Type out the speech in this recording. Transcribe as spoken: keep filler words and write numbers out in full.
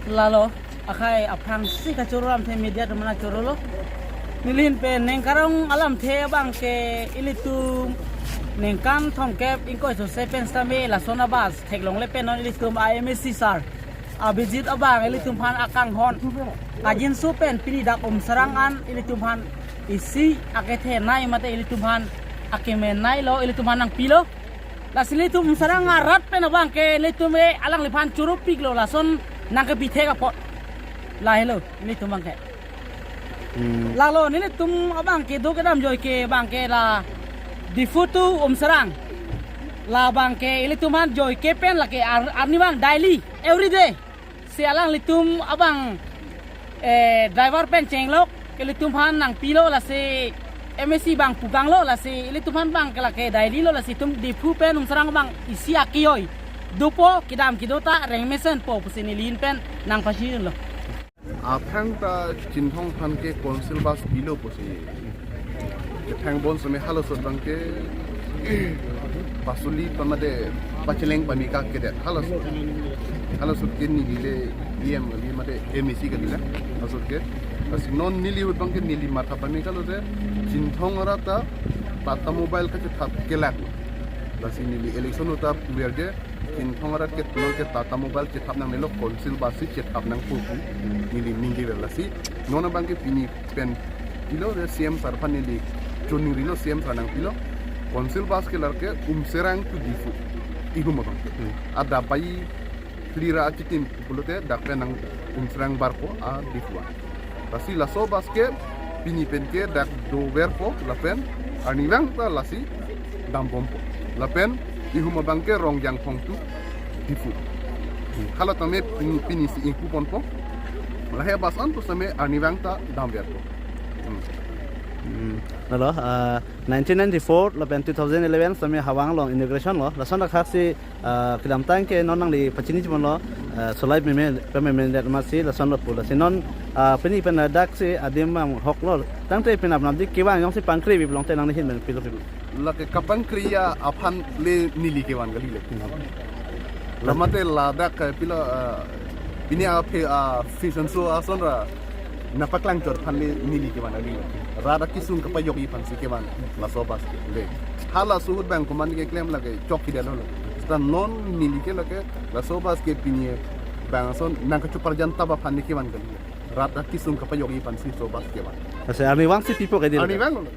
Lalo, akhai aphrangsi kachoro alamthe media atum aphan chorolo. Nelihin pen ningkarong alamthe abang ke ilitum ningkan thomkep ingkoi sose pen sitame lason a-bus theklongle pen non ilitum a-M A C sir Abhijit abang ilitum aphan akanghon kajinso pen pini dak Umsarang an ilitum aphan isi akethenei mate ilitum aphan akemeneilo, ilitum aphan nangpilo. Lasi ilitum Umsarang arat pen abang ke ilitum e alangliphan choropiklo, lason nangkepithek apot. Lahelo ilitum abang ke. Hmm. Lalo nelitum abang kedo kedam joike abang ke la Diphu to Umsarang. Labang ke ilitum aphan joike pen lake ar-, arnivang daily, every day. Si alanglitum abang, eh, driver pen chenglok, ke ilitum aphan nangpilo, lasi M A C abang puganglo, lasi ilitum aphan abang ke lake daily lo, lasi itum Diphu pen Umsarang abang isi akiyoi dopo, kedam kedo ta rengmesenpo pusi nelihin pen nangpachinirinlo. Aphrang ta Chinthong aphan ke council bus pilo pusi kethang bon sitame halaso abang ke pasuli pamade pacheleng pamika kedet halaso. Halaso ke neli le E M kali mate M A C kali le halaso ke. Lasi non neli ahut abang ke neli matha pamika lote Chinthong arat ta Tata Mobile kachethap kelak. Lasi neli election ahut ta puverji Chinthong arat ke non ke Tata Mobile chethap nangnelo, council bus si chethap nangpo pu neli ningje ver, lasi non abang ke pini pen pilo, de C M sir aphan neli choningrilo, C M sir nangpilo. Council bus ke lake Umsarang to Diphu, ihum abang. Hmm. Adap bai phli ra achitim pulote dak pen nang Umsarang barpo a Diphu an. Lasi laso bus ke pini pen ke dak doverpo lapen arnivang ta lasi dambompo. Lapen ihum abang ke Rongjangphong to Diphu. Hala tame pini, pini si ingpuponpo. Lahai bus an pu sitame arnivang ta damverpo. Hmm. Hmm. Lalo, ah, nineteen ninety-four lapen two thousand eleven sitame Hawang along inauguration lo. Lason akhak si, ah, kedamtang ke non nangli pachini chimonlo, ah, solai meme, pememe det masi lason lo pu. Lasi non, ah, pini pen ladak si adim abang hoklo. Tangte pen apnam dik kevang jongsi pangkri bi pulote nangli ahin pen pilo pilo. Lake kapangkri aphan le neli kevan kali le. Hmm. Lamate ladak ke pilo, ah, pini aphi, ah, fashion show ason ra nangpaklang chot aphan le neli kevan kali. Rat akesung kapajokji aphan si kevan laso bus le. Halaso ahut abang komat keklem lake chok kidelo. Seta non neli ke lake laso bus ke pini abang ason nangkachoparjan tap aphan le kevan kali. Rat akesung kapajokji aphan si laso bus kevan. Lasi arnivang si pipo kedi. Arnivang lo.